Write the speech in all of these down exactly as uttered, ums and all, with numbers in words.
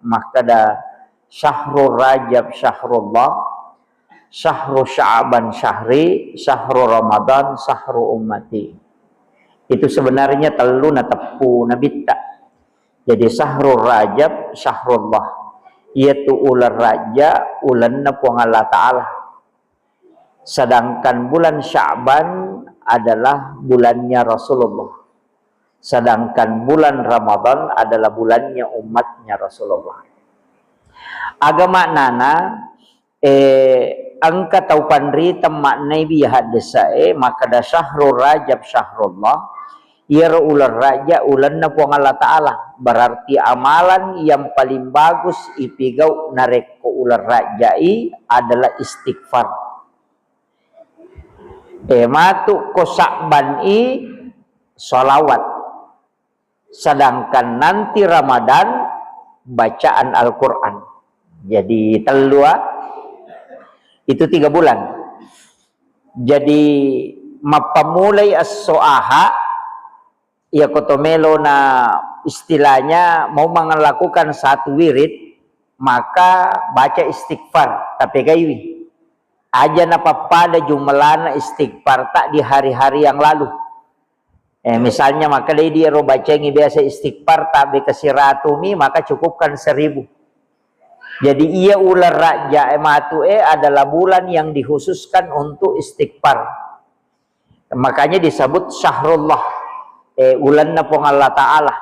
Makkeda, "Syahru Rajab syahrullah, syahru Sya'ban syahri, syahru Ramadan syahru ummati." Itu sebenarnya tellu nateppu Nabitta. Jadi, syahru Rajab syahrullah, iyatu uleng Rajja ulenna Puang Allah Ta'ala. Sedangkan bulan Sya'ban adalah bulannya Rasulullah. Sedangkan bulan Ramadan adalah bulannya umatnya Rasulullah. Aga maknana, eh, engka tau panrita maknai biya haddesa e, makkeda syahru Rajab syahrullah, iyaro uleng Rajja ulenna Puang Allah Ta'ala. Berarti amalan yang paling bagus ipigau narekko uleng Rajja i adalah istighfar. Eh, matu ko Sya'ban i, salawat. Sedangkan nanti Ramadan, bacaan Al-Quran. Jadi, tellu, ah. Itu tiga bulan. Jadi, mappammulai esso Aha, iya ko to melo na istilahnya mau melakukan satu wirid, maka baca istighfar, tapegaiwi. Aja napappada jumlahna istighfar tak di hari-hari yang lalu. Eh, misalnya, maka dei di ero bacengi biasa istighfar tabe ke siratumi, maka cukupkan seribu. Jadi, iya uleng Rajja e matu e adalah bulan yang dikhususkan untuk istighfar. Makanya disebut syahrullah, eh, ulenna Puang Allah Ta'ala.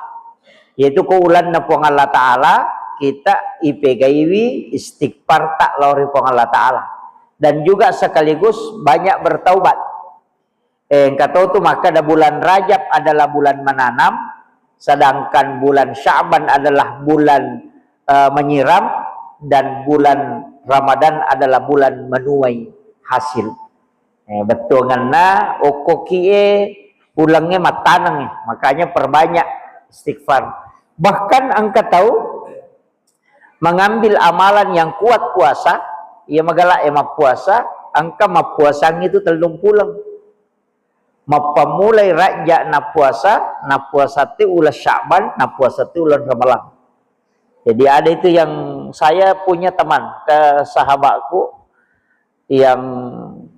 Yaitu ko ulenna Puang Allah Ta'ala, kita ipegaiwi istighfar tak lao ri Puang Allah Ta'ala. Dan juga sekaligus banyak bertaubat. Eh, engka to tu makkeda bulan Rajab adalah bulan menanam, sedangkan bulan Sya'ban adalah bulan, eh, menyiram, dan bulan Ramadan adalah bulan menuai hasil. Eh, bettuanganna okkokie ulengnge mattanengngi, makanya perbanyak istighfar. Bahkan engka tau mengambil amalan yang kuat puasa, iya magala e mappuasa, engka mappuasang itu tellung puleng. Mappammulai Rajja nappuasa, nappuasa te uleng Sya'ban, nappuasa te uleng Ramalang. Jadi ada itu yang saya punya teman, ke sahabatku yang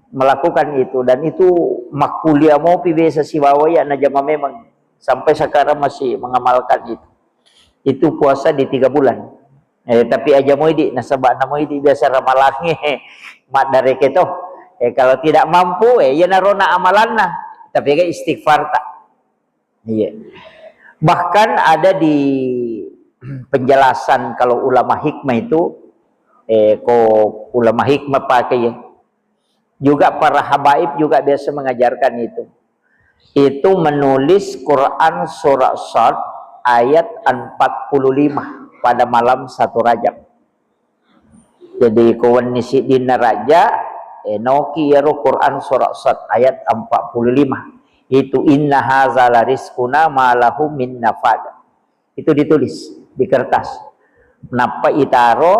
melakukan itu, dan itu makkuliah mopi biasa sibawa iya najama memang sampai sekarang masih mengamalkan itu. Itu puasa di tiga bulan. Eh, tapi aja moidi, nasaba namoidi biasa ramalangnge maddareke to. Eh, kalau tidak mampu, eh, iya narona amalanna. Tapi ga istighfar tak. Iya. Bahkan ada di penjelasan kalau ulama hikmah itu, eh, ko ulama hikmah pakai ya. Juga para habaib juga biasa mengajarkan itu. Itu menulis Quran surah Sad ayat empat puluh lima pada malam satu Rajab. Jadi, ko wenni siddinna Rajja, eh, noki iyaro Quran surah Sad ayat empat puluh lima. Itu, "Inna haza la rizquna ma lahu min nafad." Itu ditulis di kertas. Nappa itaro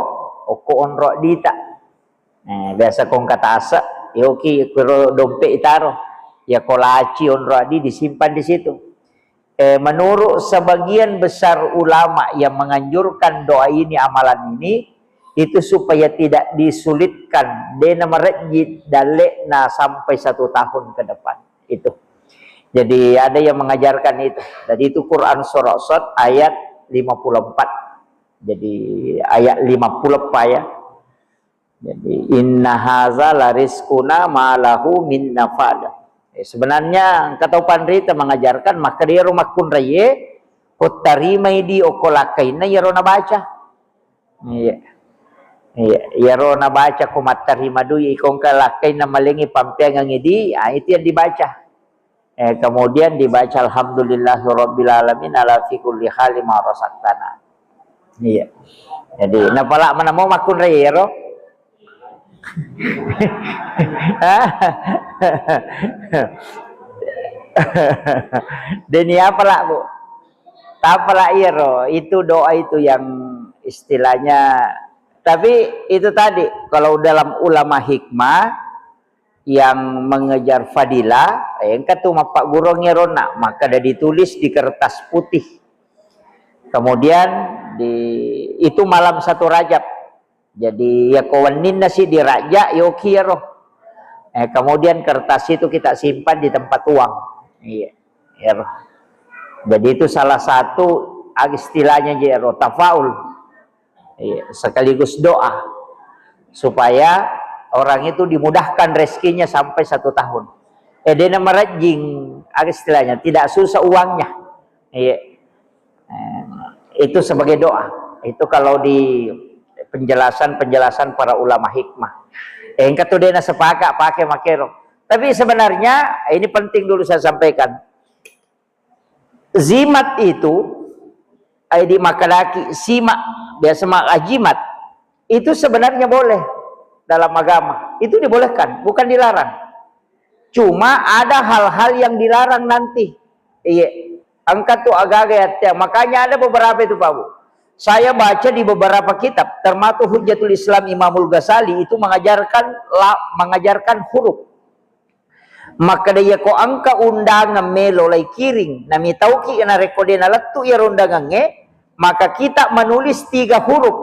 okko onro dita. Eh, biasa kongka tase, yoki kuro dompet itaro. Ya ko laci onro adi disimpan di situ. Eh, menurut sebagian besar ulama yang menganjurkan doa ini, amalan ini, itu supaya tidak disulitkan, de namarejji dalle'na sampai satu tahun ke depan. Itu. Jadi ada yang mengajarkan itu. Jadi itu Quran surah Sad ayat lima puluh empat. Jadi ayat lima puluh empat ya. Jadi, "Inna haza la rizquna ma lahu min nafad." Eh, sebenarnya engka tau panrita mengajarkan, maka dia rumah kunraye, ko tarimai di okko lakkainna iyaro nabaca. Iya. Iya, iyaro nabaca ko mattarima dui, iko engka lakkainna malengi pampeangengi di, ah, itu yang dibaca. Eh, kemudian dibaca, "Alhamdulillahirabbil alamin ala fi kulli hali ma razaqtana." Iya. Jadi, napala mana mau makkunrai ero? Deni apa lah, Bu? Apa lah ero? Itu doa itu yang istilahnya, tapi itu tadi, kalau dalam ulama hikmah, yang mengejar fadilah, eh, engka tu mappaggurungngi ronna, maka ada ditulis di kertas putih. Kemudian Di, itu malam satu Rajab. Jadi, ya ko wenninna si di Rajab, yoki ero. Eh, kemudian kertas itu kita simpan di tempat uang. Iya, ero. Jadi, itu salah satu, ah, istilahnya je ero, tafaul. Iya, sekaligus doa. Supaya orang itu dimudahkan rezekinya sampai satu tahun. Eh, dia marajing, ah, istilahnya, tidak susah uangnya. Iya. Eh, itu sebagai doa. Itu kalau di penjelasan-penjelasan para ulama hikmah. Eh, engka tu dena sepakat pakai makero. Tapi sebenarnya, ini penting dulu saya sampaikan. Zimat itu, ai di makadaki, simak, biasa maka jimat. Itu sebenarnya boleh dalam agama. Itu dibolehkan, bukan dilarang. Cuma ada hal-hal yang dilarang nanti. Iya. Engka tu agaga ya, teh. Makanya ada beberapa itu, Pak Bu. Saya baca di beberapa kitab, termasuk Hujjatul Islam Imamul Ghazali itu mengajarkan la, mengajarkan huruf. Makkeda, iya ko engka undangan melo lai kiring, namitauki narekko de nalettu iya undangangnge, maka kita menulis tiga huruf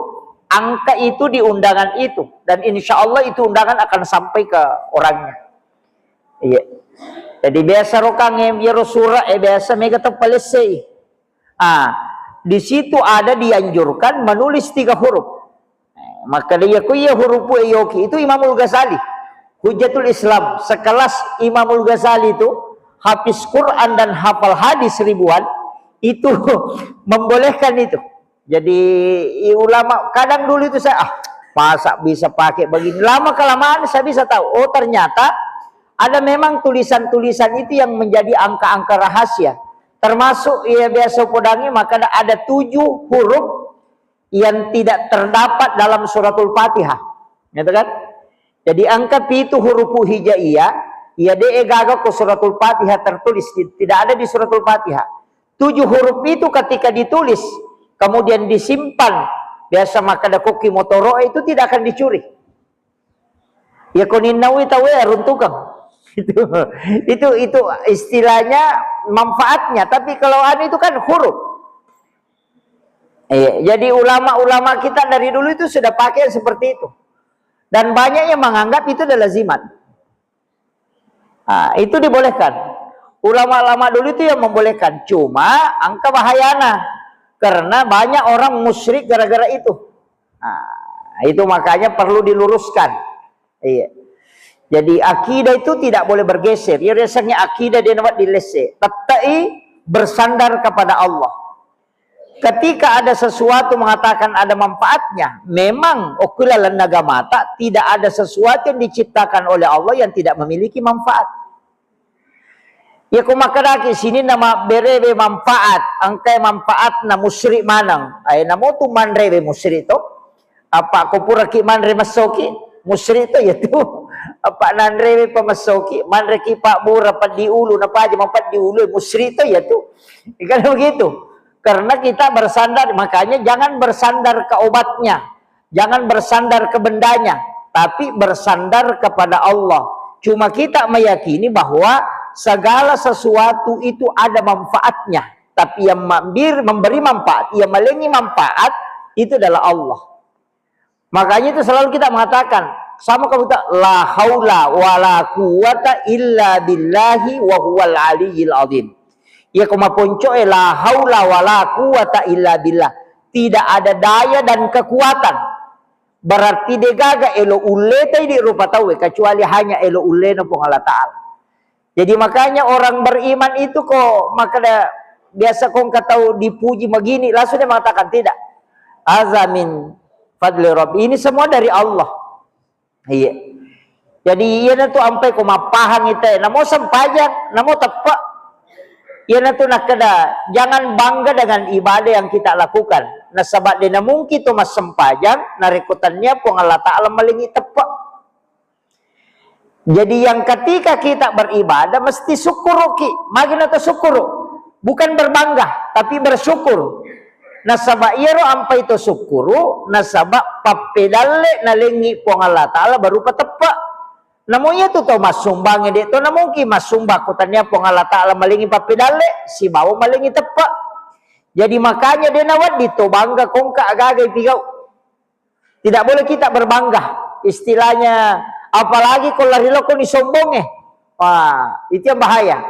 angka itu di undangan itu, dan insya Allah itu undangan akan sampai ke orangnya. Iya. Jadi biasa rokang, eh, iyaro sura'e biasa mega tau palessei. Ah, di situ ada dianjurkan menulis tiga huruf. Eh, maka dia ku iya huruf e yoki itu Imamul Ghazali. Hujjatul Islam, sekelas Imamul Ghazali itu, hafiz Quran dan hafal hadis ribuan, itu membolehkan itu. Jadi, i-, ulama kadang dulu itu saya, "Ah, masa bisa pakai begini?" Lama kelamaan saya bisa tahu, oh, ternyata ada memang tulisan-tulisan itu yang menjadi angka-angka rahasia. Termasuk, ya, biasa podangi, maka ada, ada tujuh huruf yang tidak terdapat dalam Suratul Fatihah. Gitu kan? Jadi angka pitu huruf hijaiyah, iya de gaga ko Suratul Fatihah tertulis, tidak ada di Suratul Fatihah. Tujuh huruf itu ketika ditulis, kemudian disimpan, biasa makkeda koki motoro itu tidak akan dicuri. Ya koninnawi tawe aruntukang. Itu, itu, itu istilahnya manfaatnya. Tapi kalau anu itu kan huruf. Iya, jadi ulama-ulama kita dari dulu itu sudah pakai yang seperti itu. Dan banyak yang menganggap itu adalah zimat. Ah, itu dibolehkan. Ulama-ulama dulu itu yang membolehkan. Cuma angka bahayana. Karena banyak orang musyrik gara-gara itu. Nah, itu makanya perlu diluruskan. Iya. Jadi akidah itu tidak boleh bergeser. Ya, rasanya akidah dia nampak dilese. Tettai bersandar kepada Allah. Ketika ada sesuatu mengatakan ada manfaatnya, memang okula lenna gamata tidak ada sesuatu yang diciptakan oleh Allah yang tidak memiliki manfaat. Ya, ko makkedaki sininna mabberewe manfaat, engkai manfaatna musyrik maneng. Ai, namotu manrewe musyrik to. Apa ko puraki manre messoki, musyrik to ya tu. Apa nanrewe pa messoki, manreki pabbura peddi ulu, napaja mapeddi ulu, musyrik to ya tu. Kan begitu. Karena kita bersandar, makanya jangan bersandar ke obatnya. Jangan bersandar ke bendanya, tapi bersandar kepada Allah. Cuma kita meyakini bahwa segala sesuatu itu ada manfaatnya. Tapi yang mambir-, memberi manfaat, yang malengi manfaat, itu adalah Allah. Makanya itu selalu kita mengatakan, sama kamu tak, "La haula wa la quwwata illa billahi wa huwal aliyyil azim." Ya, ko maponcoe, "La haula wa la quwwata illa billah." Tidak ada daya dan kekuatan. Berarti degaga elo ulle tai di rupa tauwe, kecuali hanya elo ullena Puang Allah Ta'ala. Jadi makanya orang beriman itu ko makkeda biasa ko engka tau dipuji magini, langsung dia mengatakan, "Tidak. Haza min fadli Rabbi." Ini semua dari Allah. Iya. Jadi, iyanatu ampai ko mappahang ita, namo sempajang, namo teppe. Iyanatu nakkeda, jangan bangga dengan ibadah yang kita lakukan. Nasaba de namungki to massempajang, narekko tennia Puang Allah Ta'ala malengi teppe. Jadi, yang ketika kita beribadah, mesti sukkuruki. Magi nato sukkuru? Bukan berbangga, tapi bersyukur. Nasaba iyaro ampai to sukkuru, nasaba pappedalle nalengi Puang Allah Ta'ala berupa teppe. Namo iyatu to massumbangnge, de to namungki massumbang ko tania Puang Allah Ta'ala malengi pappedalle, sibawa malengi teppe. Jadi makanya de' nawedding to bangga ko engka aga-aga ipigau. Tidak boleh kita berbangga. Istilahnya, apalagi ko lari lokoni sombongnge. Wah, itu yang bahaya.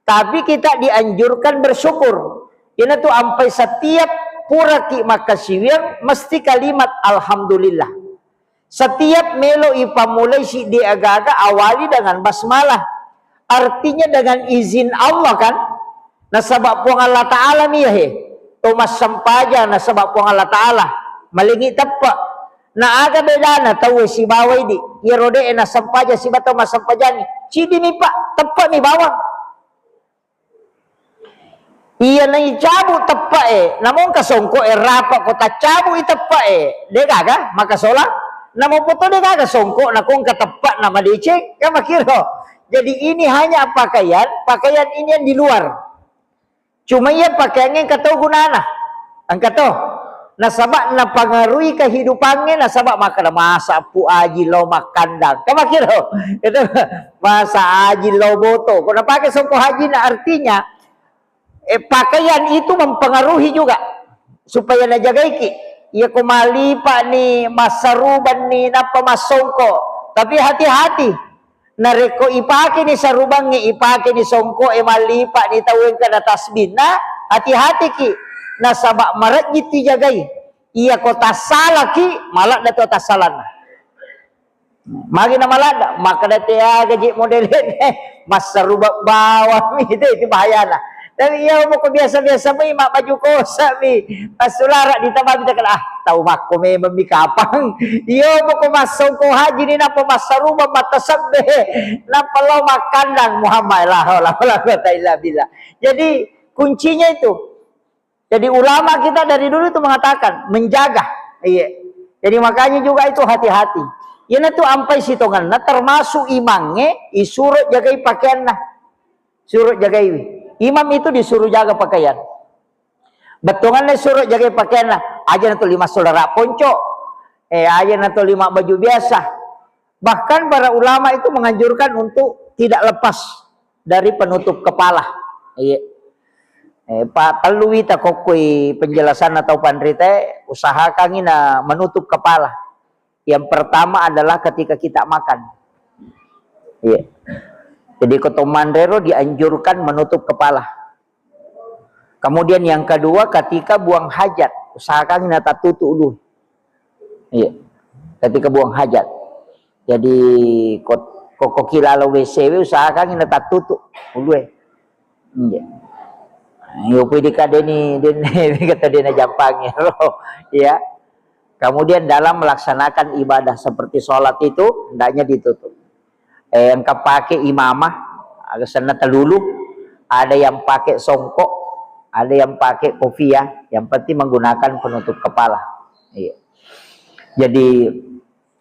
Tapi kita dianjurkan bersyukur. Iyanatu ampai setiap puraki makkasiwiang mesti kalimat alhamdulillah. Setiap melo ipammulai siddi aga-aga, awali dengan basmalah. Artinya dengan izin Allah, kan? Nasaba Puang Allah Ta'ala mi, he. To massempajang nasaba Puang Allah Ta'ala. Malingi teppe. Na aga bedana tauwe sibawa idi? Iyaro de' nassempajang sibawa tau massempajangngi. Ciddi mi, Pak, teppe mi bawang. Iya naicabu teppe'e, namo engka songko'e rapa ko taccabu i teppe'e, de' gaga makasola. Namo poto de' gaga songko' na ko engka teppe'na madeceng, kan makkiro. Jadi ini hanya pakaian, pakaian ini yang di luar. Cuma iya pakaiangnge engka to gunana. Engka to. Nasaba napangaruhi kehidupangnge, nasaba makkeda masa Pu Aji lao makkandang. Kan makkiro. Itu masa Aji lao boto. Ko napake songko' hajina, artinya, eh, pakaian itu mempengaruhi juga supaya najagaiki. Iya ko malipa ni massaruban ni nappa massongko. Tapi hati-hati. Narekko ipake ni sarubangnge, ipake ni songko e, mallipa ni tau engka na tasbihna, hati-hatiki. Nasaba marejji tijagai. Iya ko tassalaki, maladda to tassalanna. Magi na maladda, makkeda te aga je model ini, massarubang bawang mi, itu, itu bahayana. Tapi iya, pokok biasa-biasa mi, mak baju kosa mi, passulara ditambah kita kena, ah, tau makko memang mi kapang. Iya, pokok massongko haji ni, napa massarubang, matasabbe, napa lo makkandang Muhammad, la haula wala quwata illa billah. Jadi, kuncinya itu. Jadi, ulama kita dari dulu itu mengatakan, menjaga. Iya. Jadi, makanya juga itu hati-hati. Iyanatu ampai sitongenna, termasuk imangnge, isuro jagai pakaianna. Suro jagaiwi. Imam itu disuruh jaga pakaian. Bettuanganna suro jagai pakaianna. Aja na tuli massulara ponco. Eh, aja na tuli mabbaju biasa. Bahkan para ulama itu menganjurkan untuk tidak lepas dari penutup kepala. Iya. Eh, pa tellu wita kokkoi penjelasan atau panrita, usahakangi na menutup kepala. Yang pertama adalah ketika kita makan. Iya. Jadi, ko to manrero dianjurkan menutup kepala. Kemudian yang kedua, ketika buang hajat, usahakan natattutu ulu. Iya. Ketika buang hajat. Jadi, ko, ko, ko kilalo W C W, usahakan natattutu ulue. Iya. Yo pui dikadeni, den, kata dena jampangi, ya. Kemudian dalam melaksanakan ibadah seperti sholat itu, hendaknya ditutup. Eh, engka pake imamah, aga senna telulu, ada yang pakai songkok, ada yang pakai kopiah, yang penting menggunakan penutup kepala. Iya. Jadi,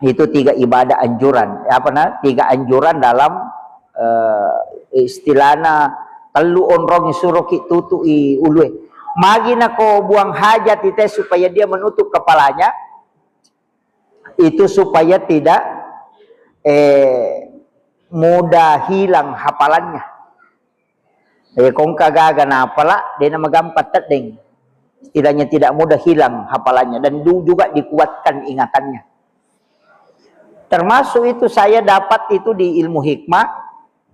itu tiga ibadah anjuran. Apa na? Tiga anjuran dalam, eh, istilahna tellu onrong suroki tutui ulue. Magi nako buang hajat ite supaya dia menutup kepalanya, itu supaya tidak, eh, mudah hilang hafalannya. Eh, kongka gaga napala, dena magampang teddeng. Istilahnya tidak mudah hilang hafalannya dan du-, juga dikuatkan ingatannya. Termasuk itu saya dapat itu di ilmu hikmah,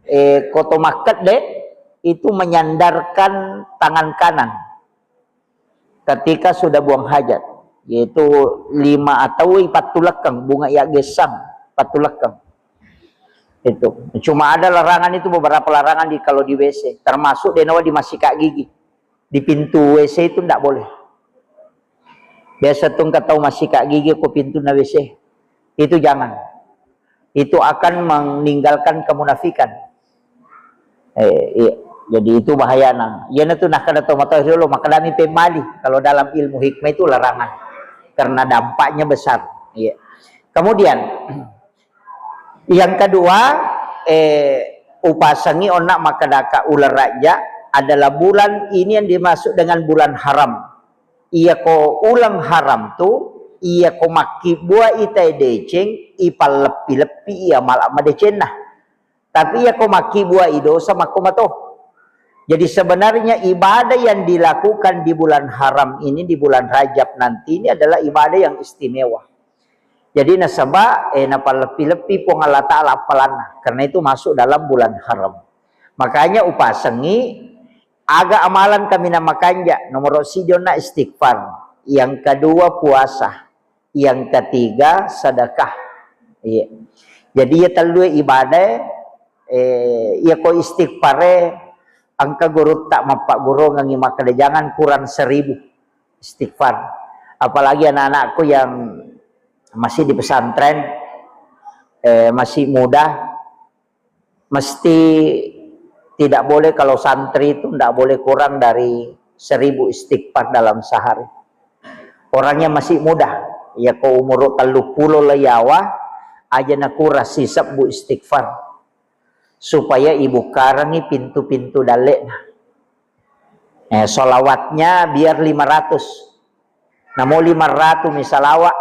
eh, koto makkedde itu menyandarkan tangan kanan ketika sudah buang hajat, yaitu lima atau pattulekkeng, bunga ya gesang, pattulekkeng. Itu. Cuma ada larangan itu, beberapa larangan di, kalau di W C, termasuk denawa di masika gigi. Di pintu W C itu ndak boleh. Biasa tu engka tau masika gigi ko pintu na W C. Itu jangan. Itu akan meninggalkan kemunafikan. Eh, iya. Jadi itu bahayana. Iyana tu nakkeda tau matoa riolo, makkedami pemmali. Kalau dalam ilmu hikmah itu larangan. Karena dampaknya besar. Iya. Kemudian, yang kedua, eh, upasengi onna makkedaka uleng Rajab adalah bulan ini yang dimaksud dengan bulan haram. Iya ko uleng haram tu, iya ko makkibbuai tae deceng, ipalleppi-leppi iya mala madecenna. Tapi iya ko makkibbuai dosa makko mato. Jadi sebenarnya ibadah yang dilakukan di bulan haram ini, di bulan Rajab nanti ini adalah ibadah yang istimewa. Jadi nasaba, eh, napalleppi-leppi Puang Allah Ta'ala appalanna. Karena itu masuk dalam bulan haram. Makanya upasengi, aga amalan kami namakanja, nomor siji onna istighfar, yang kedua puasa, yang ketiga sedekah. Iya. Jadi ya tellue ibadah, eh, ya ko istighfare, engka gurutta mappaggurungengi makkeda jangan kurang seribu istighfar. Apalagi anak-anakku yang masih di pesantren, eh, masih muda, mesti tidak boleh, kalau santri itu tidak boleh kurang dari seribu istighfar dalam sehari. Orangnya masih muda, ya ko umur tellu pulo le yawa, aja nakurang sisebbu istighfar. Supaya ibukkarangi pintu-pintu dalle'na. Eh, salawatnya biar lima ratus. Namo lima ratus mi salawat,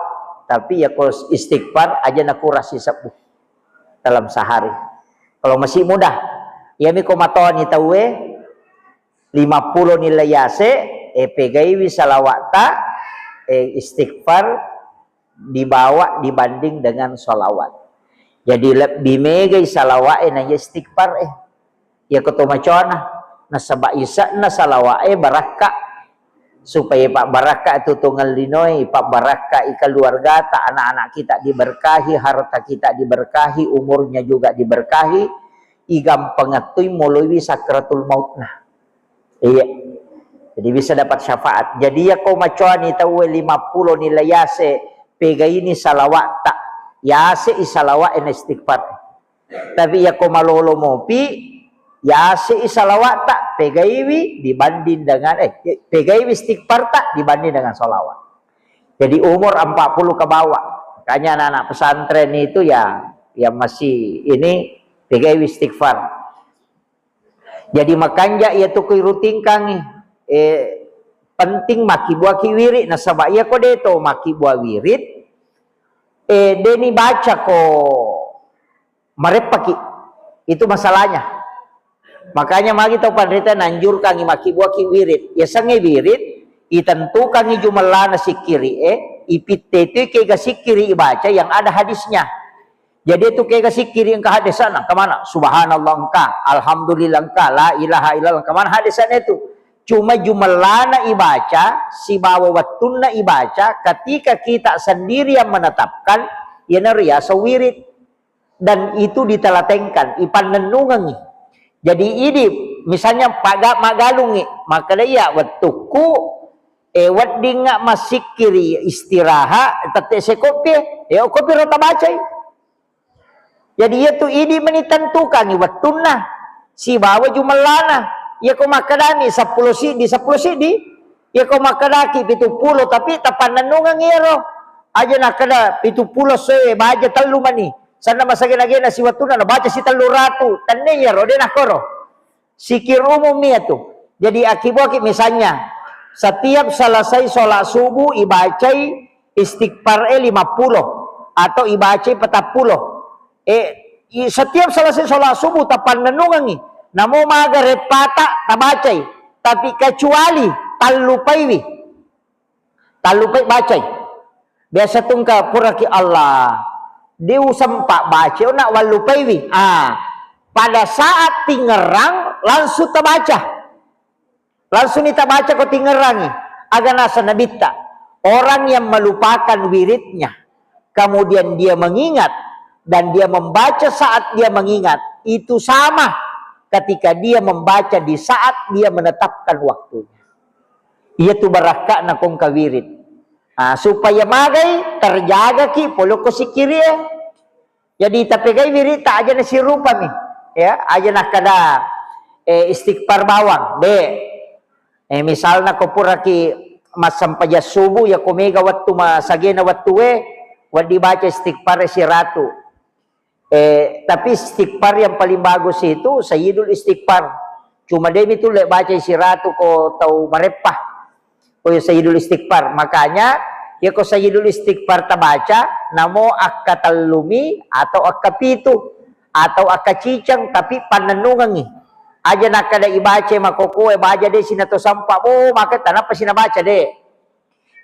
tapi ya ko istighfar aja nakurang sisebbu dalam sehari. Kalau masih muda, ya mi ko matoni tauwe, lima pulo nilai yase, eh, pegaiwi salawatta, eh, istighfar dibawa dibanding dengan salawat. Jadi lebbi megai salawat e na istighfar e. Iya ko to macona, nasaba ise'na salawa'e barakka, supaya pabbarakka tutungeng linoe, pabbarakka i keluargata, anak-anak kita diberkahi, harta kita diberkahi, umurnya juga diberkahi, igampangeng toi moloiwi sakratul mautna. Iya. Jadi bisa dapat syafaat. Jadi iya ko macoani tauwe lima pulo nilai yase, pegaini salawatta, yase i salawa'e na istighfar. Tapi iya ko malolo mopi, yase i salawatta, pegaiwi dibanding dengan, eh, pegaiwi istighfarta dibanding dengan salawat. Jadi umur empat puluh ke bawah. Makanya anak-anak pesantren itu ya, yang masih ini pegaiwi istighfar. Jadi makanja iya tu kui rutinkangi. Eh, penting makkibbuaki wirid, nasaba iya ko de to makkibbua wirid, eh, de ni baca ko mareppaki. Itu masalahnya. Makanya magi tau panrita nanjurkangi makkibbuaki wirid. Yasengnge wirid, itentukangi jumellana sikkiri e, ipitte tu kega sikkiri ibaca yang ada hadisnya. Jadi itu kega sikkiri engka hadisana, kemana? Subhanallah engka, alhamdulillah engka, la ilaha illallah engka, mana hadisana itu? Cuma jumellana ibaca, sibawa wettunna ibaca, ketika kita sendiri yang menetapkan, iyanaro riaseng wirid. Dan itu ditelatenkan, ipannennungengi. Jadi idi, misalnya paga-, magalungi, makkeda iya wettukku, eh, weddingnga massikkiri istirahat, tette sekoppi, eh, okkopi ro tabacai. Jadi iya tu idi meni tentukangi wettunna sibawa jumellana. Iya ko makkedani seppulo siddi, seppulo siddi. Iya ko makkedaki pitu pulo, tapi tapannennungengi iyaro. Aja nakkeda pitu pulo soe baja tellu mani. Sanna masagena-gena siwettunna nabaca si tellu ratu. Tenne iyaro, de nakkoro. Sikir umum iya tu. Jadi akibuaki misalnya, setiap selesai sholat subuh ibacai istighfar e lima pulo atau ibacai petappulo. Eh, i-, setiap selesai sholat subuh tapannennungengi. Namo maga reppata tabacai. Tapi kecuali tallupaiwi. Tallupai bacai. Biasa tungka puraki Allah. Diusempa baca, nak wallupaiwi. Ah, pada saat tingerang langsung tabaca. Langsung ni tabaca ko tingerangi. Aga nasa nabitta. Orang yang melupakan wiridnya, kemudian dia mengingat dan dia membaca saat dia mengingat, itu sama ketika dia membaca di saat dia menetapkan waktunya. Iya tu barakka'na kongka wirid. Ah, supaya magai terjagaki polokko sikkiri e. Jadi tapegai wiritta aja nasirupami. Ya, aja nakkeda, eh, istighfar bawang. De. Eh, misalna ko puraki massempajang subuh, ya ko mega wettu masagena wettu e, wedding baca istighfar siratu. Eh, tapi istighfar yang paling bagus itu Sayyidul Istighfar. Cuma demi tu le baca siratu ko tau mareppa. Ko Sayyidul Istighfar. Makanya, ya ko Sayyidul Istighfar tabaca, namo akka tellumi atau akka pitu atau akka ciceng, tapi pannennungengi. Aja nakkeda ibaca makokoe, baja de sinato sampa, oh, maka tanapa sinabaca de.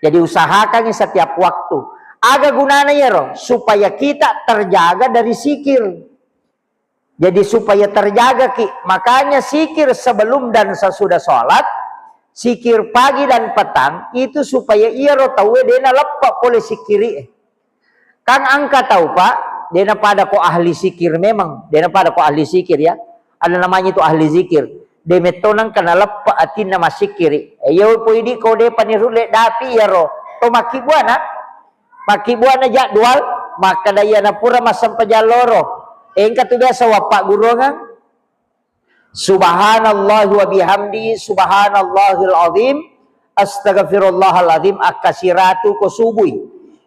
Jadi usahakan setiap waktu. Aga gunana iyaro? Supaya kita terjaga dari sikir. Jadi supaya terjaga ki, makanya sikir sebelum dan sesudah sholat, sikir pagi dan petang, itu supaya iyaro tauwe dena leppa pole sikiri. Kan engka tau, Pak, dena pada ko ahli sikir memang, dena pada ko ahli sikir ya. Ada namanya itu ahli zikir. De metto nengka naleppa atinna massikiri. Iyo poidi ko de panirulle dapi iyaro. To makkibuana. Makkibuana jadwal, makkeda iyana pura massempajang loro. Engka tu biasa wappa guruangang. Subhanallah wa bihamdi, subhanallahil azim, astagfirullahalazim, akka siratu ko subui.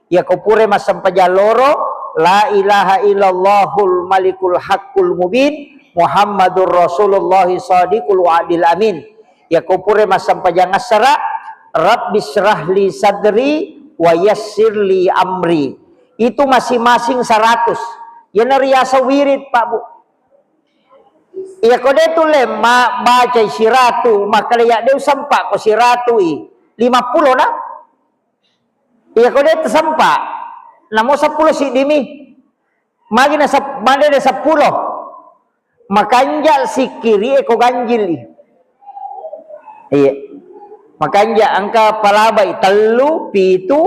Iyako pura massempajang loro, la ilaha illallahul malikul haqqul mubin, Muhammadur Rasulullah sadiqul wa'dil amin. Iyako pura massempajang assara, Rabbi syrahli sadri wa yassirli amri. Itu masing-masing seratus. Iyana riaseng wirid, Pak Bu. Iyako de tulle ma-, bacai siratu, makkeda ya de usempa ko siratu i, lima puluh na. Iyako de tesempa, namo seppulo siddimi. Magi na sep-, magi de seppulo. Makanja sikiri e ko ganjil i. Iya. Makanja engka palabai tellu, pitu,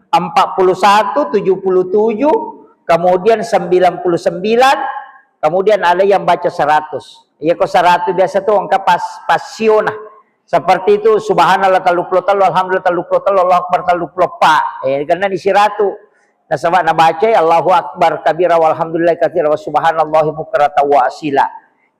empat puluh satu, tujuh puluh tujuh, kemudian sembilan puluh sembilan, kemudian ada yang baca seratus. Iya ko seratus biasa tu engka pas, pasiona. Seperti itu, subhanallah tellu puluh tellu, alhamdulillah tellu puluh tellu, Allahu akbar tellu puluh empat. Eh, karena di siratu. Nasaba nabacai Allahu akbar kabira walhamdulillah katsira wa subhanallahi bukratan wa asila.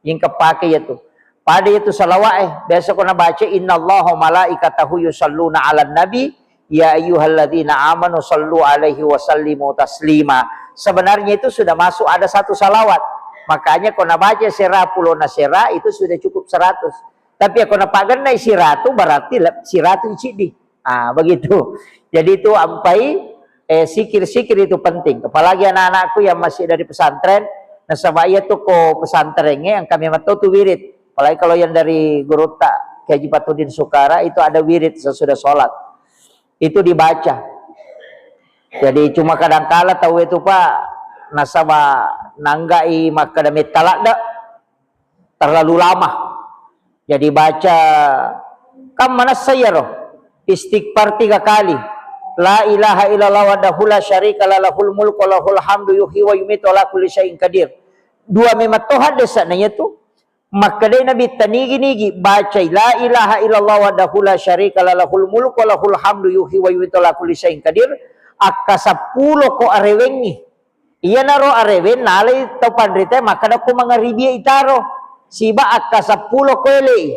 Yang kepake ya tu. Pada itu salawat eh, biasa ko nabaca innallaha wa malaikatahu yusalluna 'alan nabi, ya ayyuhalladzina amanu sallu alaihi wa sallimu taslima. Sebenarnya itu sudah masuk ada satu salawat. Makanya ko nabaca sera pulona sera itu sudah cukup seratus. Tapi ko napagennai siratu berarti le-, siratu iciddi. Ah, begitu. Jadi itu ampai eh, sikir-sikir itu penting. Apalagi anak-anakku yang masih dari pesantren, nasaba iya tu ko pesantrengnge engka memang to tu wirid. Apalagi kalau yang dari gurutta Kiai Haji Patudin Sukara itu ada wirid sesudah sholat. Itu dibaca. Jadi cuma kadangkala tau itu Pak nasaba nanggai makkeda metta ladde. Terlalu lama. Jadi baca kan manessa iyaro istighfar tiga kali. La ilaha illallah wahdahu la syarika la lahul mulku wa lahul hamdu yuhyi wa yumitu ala kulli syai'in qadir. Dua memang to haddesana iyatu. Makkedai Nabi tanigi-nigi bacai la ilaha illallah wahdahu la syarika la lahul mulku wa lahul hamdu yuhyi wa yumitu ala kulli syai'in qadir. Akka seppulo ko arewengngi. Iyanaro arewe nalai tau panritae makkeda ko mangaribi itaro siba akka seppulo ko elei.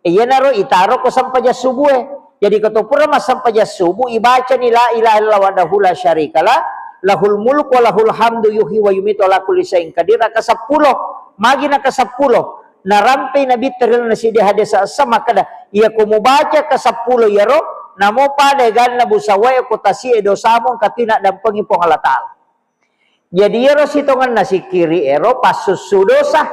Iyanaro itaro ko sempajang subue. Jadi ko to pura massempajang subu ibacani la ilaha illallah wahdahu la syarikalah lahul mulku wa lahul hamdu yuhyi wa yumitu ala kulli syai'in qadir akka seppulo. Magi naka seppulo narampei Nabi teril nasidi hadis asa makkeda iya ko mubaca ka seppulo iyaro namo pada ganna busawae ko tasie dosamu engka tina dampengi Puang Allah Ta'ala. Jadi iyaro sitongenna sikkiri ero passussu dosa.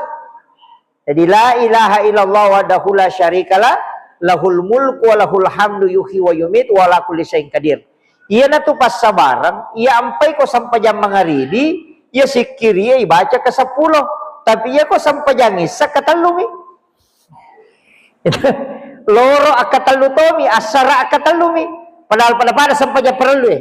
Jadi la ilaha illallah wahdahu la syarikalah lahul mulku wa lahul hamdu yuhyi wa yumitu wa ala kulli syai'in qadir. Iyanatu passabareng, iya ampai ko sempajang mangaribi, iya sikkiri iya ibaca ke seppulo. Tapi iya ko sempajang issa ketellumi. Loro akkatellu tomi, assara akkatellumi. Padahal pada-pada sempajang parellu e.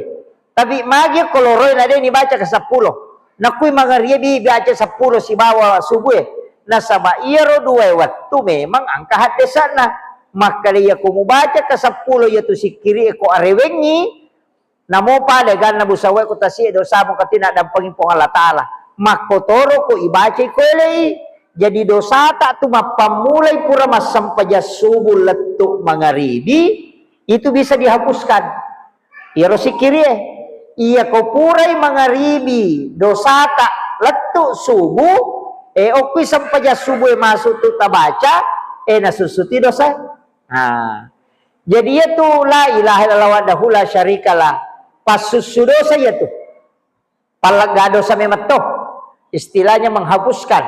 Tapi magi ko loro e na de nibaca ke seppulo. Nakui mangaribi baca seppulo sibawa subuh e. Nasaba iyaro dua wettu memang engka haddesana. Makkeda iya ko mubaca ke seppulo iyatu sikkiri e ko arewengngi, Namo pada ganna busawae ko tasie dosamu katina dampengi Puang Allah Ta'ala. Makkotoro ko ibacai ko elei. Jadi dosata tu mappammulai pura massempajang subuh lettu mangaribi, itu bisa dihapuskan. Iyaro sikkirie. Iya ko purai mangaribi dosata lettu subuh, e okkui sempajang subuh e masuk tu tabaca, e nasussuti dosa. Nah, jadi iyatu la ilaha illallah wahdahu la syarikalah. Passussu dosa iyatu. Pallegga dosa memetto. Istilahnya menghapuskan.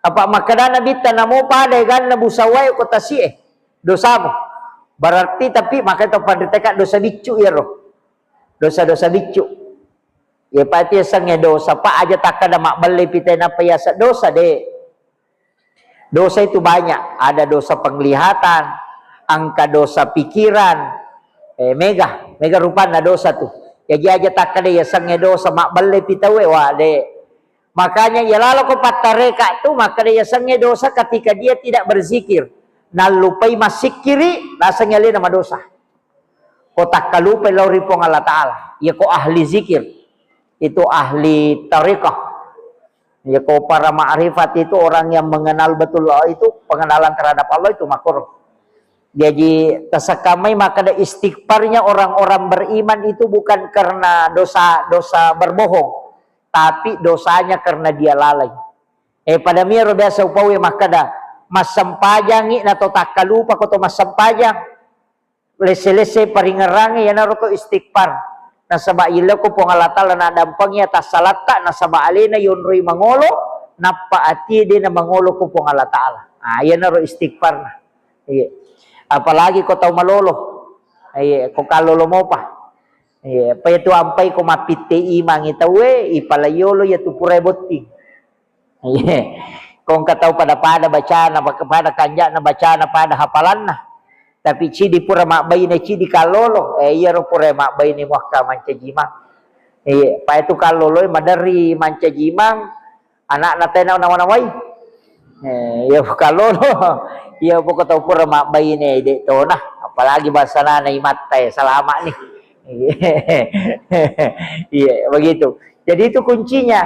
Apa makkeda Nabitta, namo pada eganna busawae ko tasi'e, dosamu. Berarti tapi maka to panriteka dosa biccu iyaro. Dosa-dosa biccu. Iya pa itu yasengnge dosa, pa aja takkeda mabbelle pitai nappa yaseng dosa, de. Dosa itu banyak, ada dosa penglihatan, engka dosa pikiran, eh, mega, mega rupanna dosa tu. Jaji aja takkeda yasengnge dosa mabbelle pi tauwe, wa, de. Makanya iya laloko pattareka tu makkeda yasengnge dosa ketika dia tidak berzikir. Nallupai massikkiri, nasengngi alena madosa. Ko takkalupai lao ri Puang Allah Ta'ala. Iya ko ahli zikir, itu ahli tarekah. Iya ko para ma'rifat itu orang yang mengenal betul Allah itu, pengenalan terhadap Allah itu makro. Jadi, tasekkamai makkeda istighfarnya orang-orang beriman itu bukan karena dosa-dosa berbohong, tapi dosanya karena dia lalai. Eh, pada miro biasa upawe makkeda, massempajangi na to takkalupa ko to massempajang. Lesse-lesse paringerrangnge iyanaro to istighfar. Nasaba ileko Puang Allah Ta'ala naddampengi atassalatta, nasaba alena yonroi mangolo, nappa atie de namangolo ko Puang Allah Ta'ala. Ah, iyanaro istighfarna. Iya. Apalagi ko tau malolo. Iya, ko kallolo mopa. Iya, apa itu ampai ko mappitte imangi tauwe, ipala yolo ya tu pura botting. Iya. Ko engka tau pada-pada bacana, pada kanja'na bacana, pada hafalanna. Tapi cidi pura mabbaine, cidi kallolo. Eh, iyaro pura mabbaine muakka mancaji imang. Iya, pa itu kallolo maderri mancaji imang, anakna tena nawa-nawai. Eh, iya kallolo. Iya poko tau pura mabbaine de tona, apalagi bangsana imatta, eh, salama ni. Iya, begitu. Jadi itu kuncinya.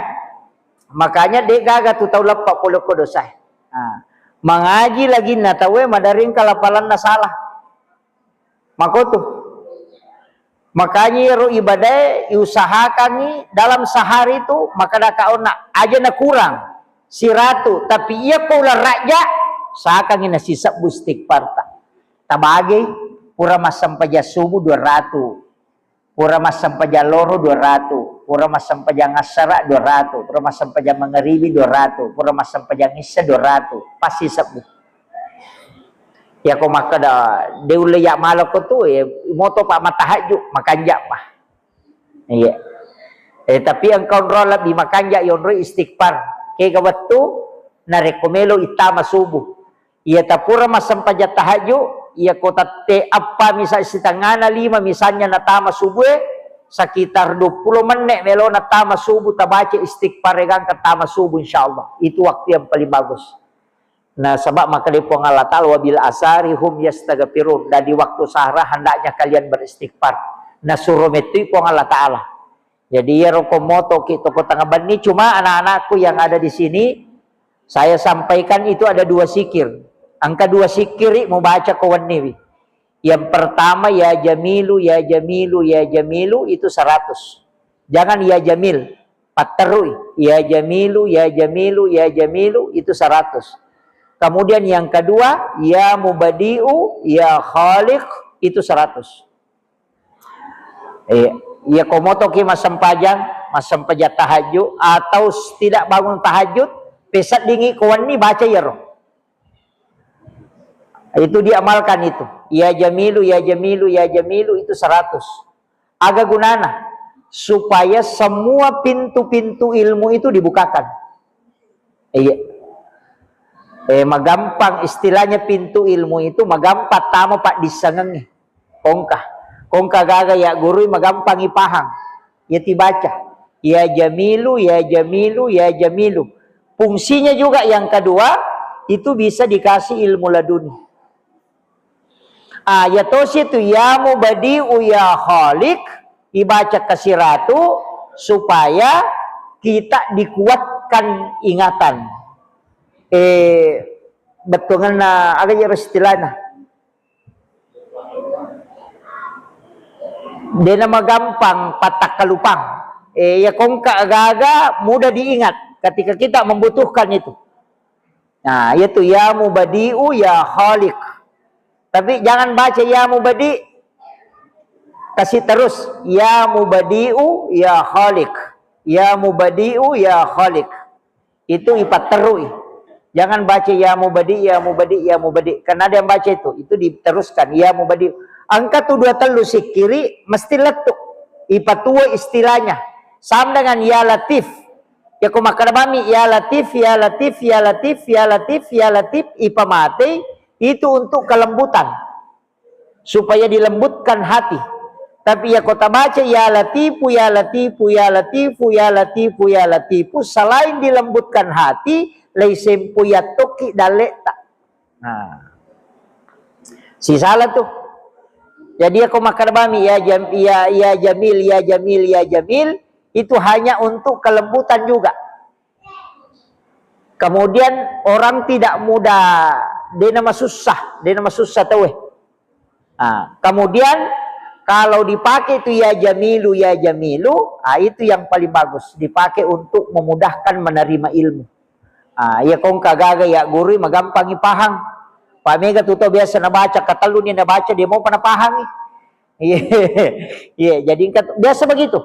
Makanya de gaga tu tau leppa pole ko dosae. Nah, mangaji laginna tauwe maderri engka lapalanna salah. Makotu. Makanya ro ibadae iusahakangi dalam sehari tu makkeda ka onna aja na kurang siratu, tapi iya ko ulang rajja sakangi nasisebbu istighfarta. Tabagei pura massempajang subuh dua ratu. Pura massempajang loro dua ratu, pura massempajang assara dua ratu, pura massempajang mangaribi dua ratu, pura massempajang issa dua ratu, pasti sebbu. Yako makkeda de ulle ya malako tu, ya moto pa matahajju, makanja pa. Iya. Eh, tapi engka onro lebbi makanja yonro istighfar. Kega wettu narekko melo ittama subuh. Iya tapura massempajang tahajju, iya ko tette eppa misa sitengana lima misalnya natama subuh, eh, sekitar dua puluh menit melo natama subuh tabaca istighfar gangka tama subuh insyaallah. Itu waktu yang paling bagus. Nah, sebab makkeda Puang Allah Ta'ala, "Wabil asari hum yastaghfirun." Dan di waktu sahara hendaknya kalian beristighfar. Nah, suruh metui Puang Allah Ta'ala. Jadi iyaro ko moto ki toko tengah benni, cuma anak-anakku yang ada di sini, saya sampaikan itu ada dua sikir. Engka dua sikiri mubaca ko wenniwi. Yang pertama, ya Jamilu, ya Jamilu, ya Jamilu, itu seratus. Jangan ya Jamil, patterui. Ya Jamilu, ya Jamilu, ya Jamilu, itu seratus. Kemudian yang kedua, ya Mubadi'u, ya Khaliq, itu seratus. Eh, iya ko motoki massempajang, massempajang tahajud atau tidak bangun tahajud, peseddingi ko wenni baca iyaro. Itu diamalkan itu. Ya Jamilu, ya Jamilu, ya Jamilu itu seratus. Aga gunana? Supaya semua pintu-pintu ilmu itu dibukakan. Iya. Eh, magampang istilahnya pintu ilmu itu magampang tama paddissengengnge. Kongka. Kongka gaga ya gurui magampang ipahang. Ya tibaca. Ya Jamilu, ya Jamilu, ya Jamilu. Fungsinya juga yang kedua, itu bisa dikasih ilmu laduni. Ah, ya tosi tu, ya Mubadi'u, ya Khaliq, ibaca kasiratu supaya kita dikuatkan ingatan. Eh, bettuanna aga ya istilahna. Dena magampang patakkalupang. Eh, ya kongka gaga mudah diingat ketika kita membutuhkan itu. Nah, yaitu ya Mubadi'u, ya Khaliq. Tapi jangan baca ya Mubadi'. Kasih terus, ya Mubadi'u, ya Khaliq. Ya Mubadi'u, ya Khaliq. Itu ipatterui. Jangan baca ya mubadi, ya mubadi, ya mubadi. Karena ada yang baca itu, itu diteruskan ya mubadi. Engka tu dua tellu sikkiri mesti lettu. Ipatuo istilahnya. Sama dengan ya latif. Ya ko makkeda bami ya latif, ya latif, ya latif, ya latif, ya latif, ipamatei itu untuk kelembutan. Supaya dilembutkan hati. Tapi ya ko tabaca ya latifu, ya latifu, ya latifu, ya latifu, ya latifu, selain dilembutkan hati, leisempo yattoki dalle'ta. Nah. Sisala tu. Jadi ya ko makkeda bami ya jam ya ya jamil ya jamil ya jamil itu hanya untuk kelembutan juga. Kemudian orang tidak mudah, dena masussa, dena masussa tauwe. Ah, kemudian kalau dipakai itu ya jamilu, ya jamilu, ah, itu yang paling bagus. Dipakai untuk memudahkan menerima ilmu. Ah, iya kongka gaga ya guru magampangi pahang. Pamega tu tau biasa nabaca, katellu ni nabaca dia mau pernah pahangi. Iya, iya, jadi engka tu, biasa begitu.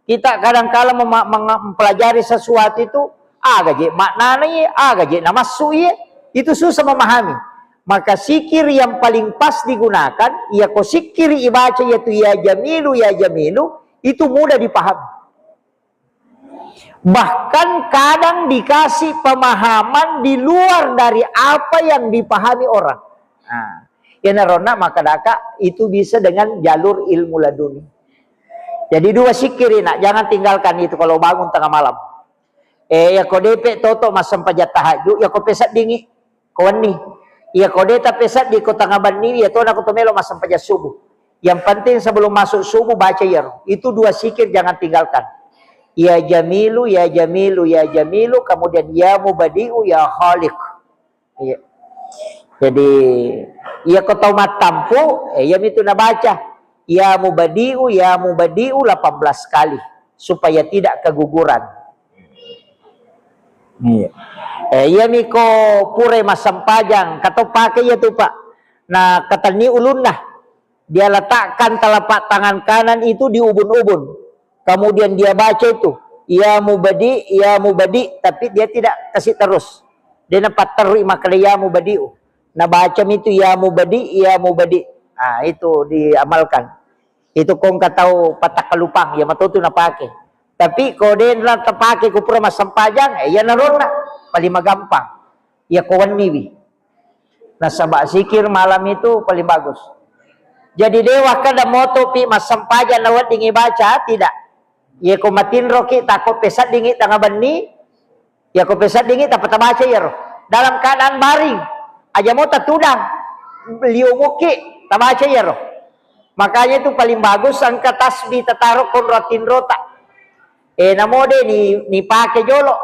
Kita kadang kala mema- menga- mempelajari sesuatu itu, aga je maknana iye, aga je namassu iye, itu susah memahami. Maka sikir yang paling pas digunakan, iya ko sikir ibaca yaitu ya jamilu, ya jamilu, itu mudah dipahami. Bahkan kadang dikasih pemahaman di luar dari apa yang dipahami orang. Nah, iyanaronna makkedaka itu bisa dengan jalur ilmu laduni. Jadi dua sikkiri, nak, jangan tinggalkan itu kalau bangun tengah malam. Eh, ya ko depe toto massempajang tahajud, ya ko peseddingi. Ko wenni. Iya ko de tapeseddi ko tengnga benni, iya tona ko to melo massempajang subuh. Yang penting sebelum masuk subuh baca iyaro. Itu dua zikir jangan tinggalkan. Ya Jamilu, ya Jamilu, ya Jamilu, kemudian ya Mubadi'u, ya Khaliq. Iya. Jadi, iya ko tau mattampu, eh, iya mitu nabaca. Ya Mubadi'u, ya Mubadi'u delapan belas kali supaya tidak keguguran. Iya. Eh, iya mi ko pura massempajang, kato pake iya tu, Pak. Na katenni ulunna. Dia letakkan telapak tangan kanan itu di ubun-ubun. Kemudian dia baca itu, "Ya Mubadi, ya Mubadi," tapi dia tidak kasih terus. Dia napatterui makkeda, "Ya Mubadi'u." Nabaca mi itu, "Ya Mubadi, ya Mubadi." Ah, itu diamalkan. Itu kongka tau patakkalupang, ya matotu napake. Tapi ko denra tapake ko pura massempajang, eh, iya naronna paling magampang. Iya ko wenniwi. Nasaba zikir malam itu paling bagus. Jadi dewa kada moto pi massempajang naweddingi baca, tidak. Iya ko matinroki tako peseddingi tengah benni, iya ko peseddingi tappa tabaca iyaro. Dalam keadaan baring, aja mo tatudang, liu muki tabaca iyaro. Makanya itu paling bagus engka tasbih tataro konro tinrota. Eh, namo de ni, ni pake jolo.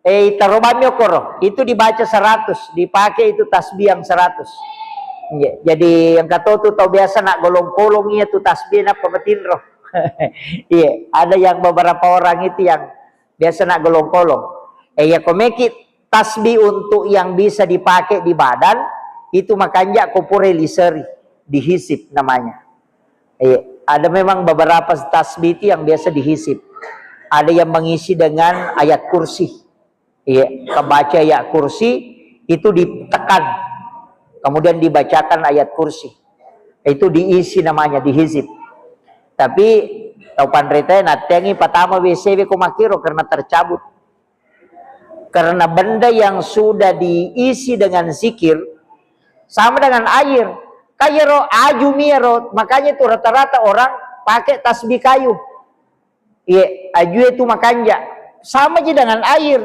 Eh, itaro bammi okoro. Itu dibaca seratus, dipakai itu tasbih yang seratus. Iya, jadi yang katotu tau biasa nak golong-kolong iya tu tasbih nappa matinro. Iya, ada yang beberapa orang itu yang biasa nak golong-kolong. Eh, ya ko meki tasbih untuk yang bisa dipakai di badan, itu makanja ko pura liseri, dihisip namanya. Iya, ada memang beberapa tasbih itu yang biasa dihisip. Ada yang mengisi dengan ayat kursi. Iya, kebaca ayat kursi itu ditekan. Kemudian dibacakan ayat kursi. Itu diisi namanya, dihisip. Tapi tau panrita nattengi patama W C W ko makkiro karena tercabut. Karena benda yang sudah diisi dengan zikir sama dengan air. Kayero aju miero, makanya itu rata-rata orang pakai tasbih kayu. Iya, aju itu makanja. Sama aja dengan air.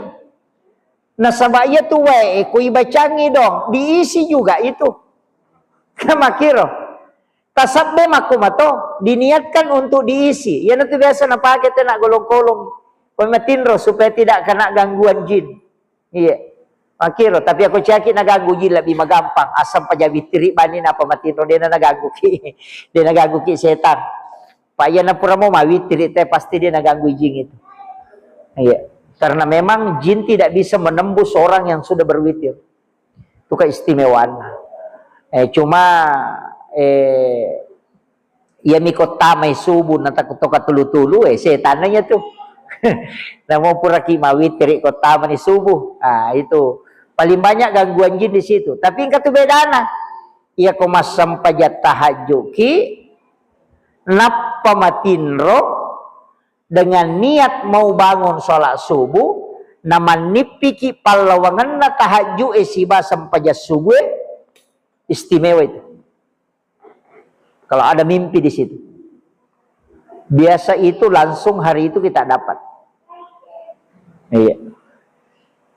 Nasaba iya tu wae ko ibacangi dong, diisi juga itu. Kan makkiro. Tasabbe makko mato, diniatkan untuk diisi. Iyanatu biasa napake tena golong-kolong. Pematinro supaya tidak kena gangguan jin. Iya. Makkiro, tapi ako ciaki naganggu jin lebih magampang. Asam paja witiri bani napa matinro dena naganggu ki. Dena ganggu ki setan. Pak iya napura mo mawitiri te pasti dia naganggu jin itu. Iya. Karena memang jin tidak bisa menembus orang yang sudah berwitir. Itu keistimewaanna. Eh, cuma, eh, iya mi ko tamai subuh na takut toka tulu-tulu, eh, setanna iya tu. Namo puraki mawitiri ko tamani subuh. Ah, itu Paling banyak gangguan jin di situ. Tapi engka tu bedana. Iya ko massempajang tahajjuki, nappa matinro dengan niat mau bangun sholat subuh, namannippiki pallawangenna tahajju e siba sempajang subuh e, istimewa itu. Kalau ada mimpi di situ. Biasa itu langsung hari itu kita dapat. Iya.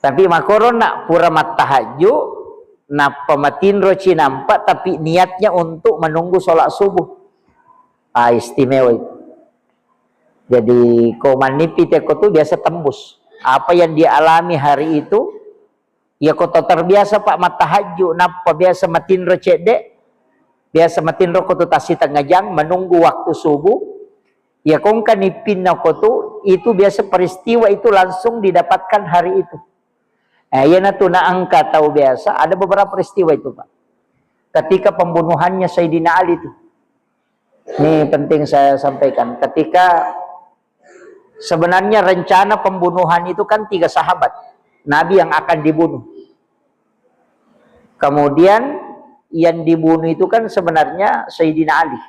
Tapi makkoro nak pura mattahajju, nappa matinro cinampa, tapi niatnya untuk menunggu sholat subuh. Ah, istimewa itu. Jadi, ko mannipi teko tu biasa tembus. Apa yang dialami hari itu, iya ko to terbiasa, Pak, mattahajju, nappa biasa matinro cedde, biasa matinro ko tu tassi tengah jang, menunggu waktu subuh, iya ko engka nippinna ko tu, itu biasa peristiwa itu langsung didapatkan hari itu. Eh, iya na tu na engka tahu biasa, ada beberapa peristiwa itu, Pak. Ketika pembunuhannya Sayyidina Ali itu. Ini penting saya sampaikan. Ketika sebenarnya rencana pembunuhan itu kan tiga sahabat Nabi yang akan dibunuh. Kemudian yang dibunuh itu kan sebenarnya Sayyidina Ali.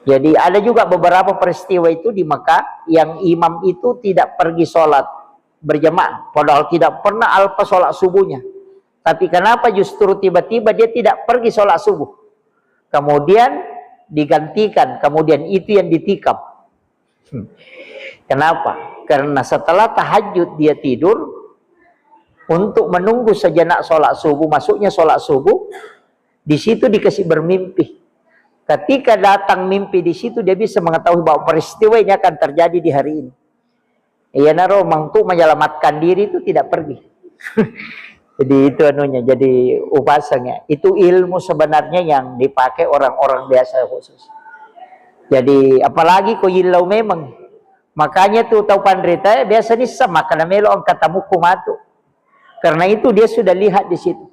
Jadi ada juga beberapa peristiwa itu di Mekah yang imam itu tidak pergi sholat berjamaah. Padahal tidak pernah alpa sholat subuhnya. Tapi kenapa justru tiba-tiba dia tidak pergi sholat subuh? Kemudian digantikan, kemudian itu yang ditikam. Hmm. Kenapa? Karena setelah tahajud dia tidur untuk menunggu sejenak sholat subuh, masuknya sholat subuh, di situ dikasih bermimpi. Ketika datang mimpi di situ, dia bisa mengetahui bahwa peristiwa ini akan terjadi di hari ini. Iyanaro mangtu menyelamatkan diri itu tidak pergi. Jadi itu anunya, jadi upasangnya. Itu ilmu sebenarnya yang dipakai orang-orang biasa khusus. Jadi apalagi ko yillau memang. Makanya tu tau panrita biasa nissa makkeda melo engka tamukku matu. Karena itu dia sudah lihat di situ.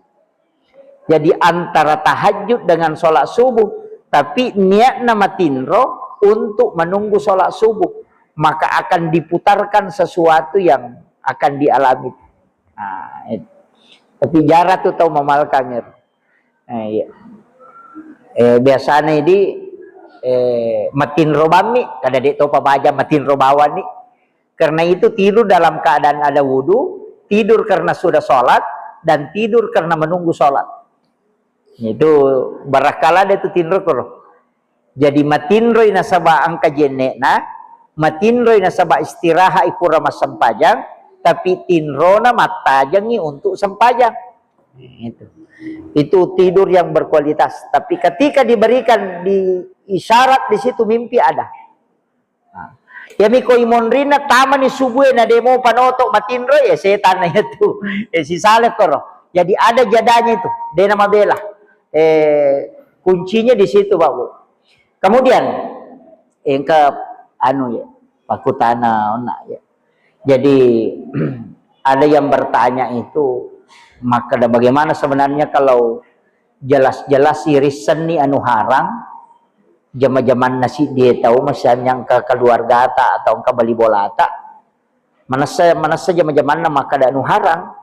Jadi antara tahajud dengan sholat subuh, tapi niatna matinro untuk menunggu sholat subuh, maka akan diputarkan sesuatu yang akan dialami. Nah, itu. Tapi jarang tu tau mamalkang ero. Eh, iya. Eh, biasanya di eh, matinro bammi, kada dek topa baja matinro bawani. Karena itu tidur dalam keadaan ada wudhu, tidur karena sudah sholat, dan tidur karena menunggu sholat. Itu barakala ada tu tinro koro. Jadi matinroi nasaba engka jennekna, matinroi nasaba istirahat ipura massempajang, tapi tinrona mattajengi untuk sempajang. Itu. Itu tidur yang berkualitas. Tapi ketika diberikan di isyarat di situ mimpi ada. Nah, iyami ko imonrinna tamani subuh na demo panoto matinro ya setan na itu. Eh, sisale koro. Jadi ada jadanya itu. Dena mabela. Eh, kuncinya di situ, Pak Bu. Kemudian engka anu ya, pakutana ona ya. Jadi ada yang bertanya itu, maka bagaimana sebenarnya kalau jelas-jelas irissenni anu harang, jama-jamanna siddie tau, misalnya engka keluargata atau engka bali bolata, manessa manessa jama-jamanna makkeda anu harang,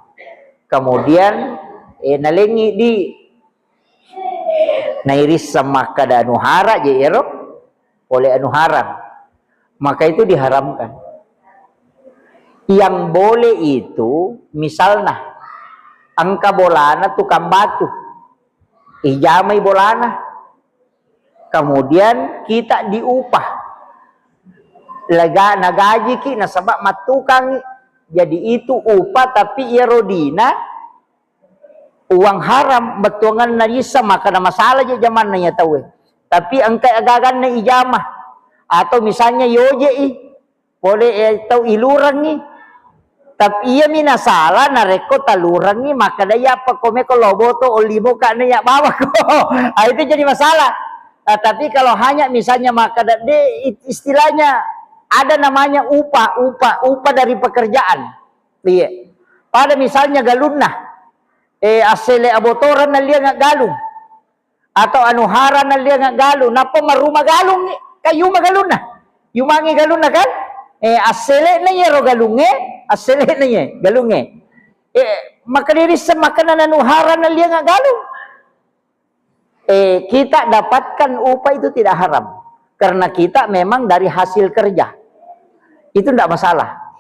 kemudian eh, nalengi di nairisseng makkeda anu hara je ero pole anu harang, maka itu diharamkan. Yang boleh itu misalnya engka bolana tukang batu, ijamai bolana, kemudian kita diupah, lega nagajiki nasaba mattukangi, jadi itu upah tapi iyaro dina uang haram, bettuanganna issa, maka na masalah je jamanna iya tauwe. Tapi engka agaganna ijama atau misalnya yoje'i pole eh, tau ilurengngi. Tapi iyami nasala narekko talurengngi makkeda iya apa komeko loboto ollimo ka na iya bawako. Ah, itu jadi masalah. Ah, tapi kalau hanya misalnya makkeda de istilahnya ada namanya upah, upah, upah dari pekerjaan. Iya. Pada misalnya galunna eh, assele abotoran nalliang galung atau anu hara nalliang galung, nappa maruma galung, kayuma galunna, yumangi galunna kan, eh, assele na iyaro galunge, assele na iye galunge, Eh, maka diri semakan anu haram na liang galu. Eh, kita dapatkan upah itu tidak haram. Karena kita memang dari hasil kerja. Itu ndak masalah.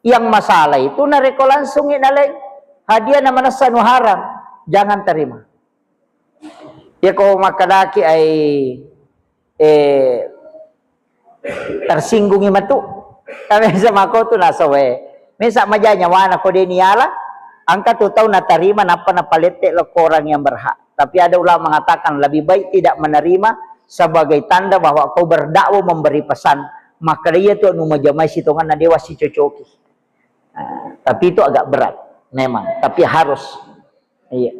Yang masalah itu narekko langsung naleng hadiah na manessa anu haram, jangan terima. Ya ko makkedaki ai, eh, tersinggungi matu. Tapi sama ko tu nasawe. Mesa maja nyawana ko deni ala, angka tu tau natarima nappa napalette lo ko orang yang berhak. Tapi ada ulama mengatakan lebih baik tidak menerima sebagai tanda bahwa kau berdakwah memberi pesan. Maka dia tu anu majamai sitongan na dewa sicocoki. Nah, tapi itu agak berat memang, tapi harus. Iya.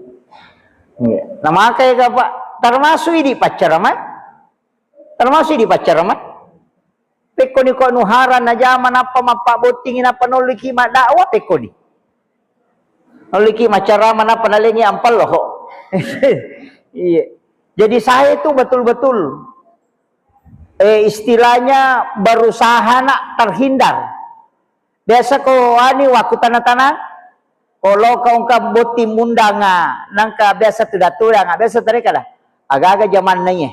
Iya. Nah, makanya Pak, termasuk idi paccaramai. Termasuk idi paccaramai. Pekkoni ko anu haram najama nappa mappabottingi nappa nolliki maddakwah pekkoni. Nolliki maccarama nappa nalengi ampallo. Iya. Jadi saya itu betul-betul, eh, istilahnya berusaha nak terhindar. Biasa ko ani wakku tana-tana, ko loka ungka botting mundanga, nangka biasa tudang-tudanga, biasa tare kada. Aga-aga jamanna iye.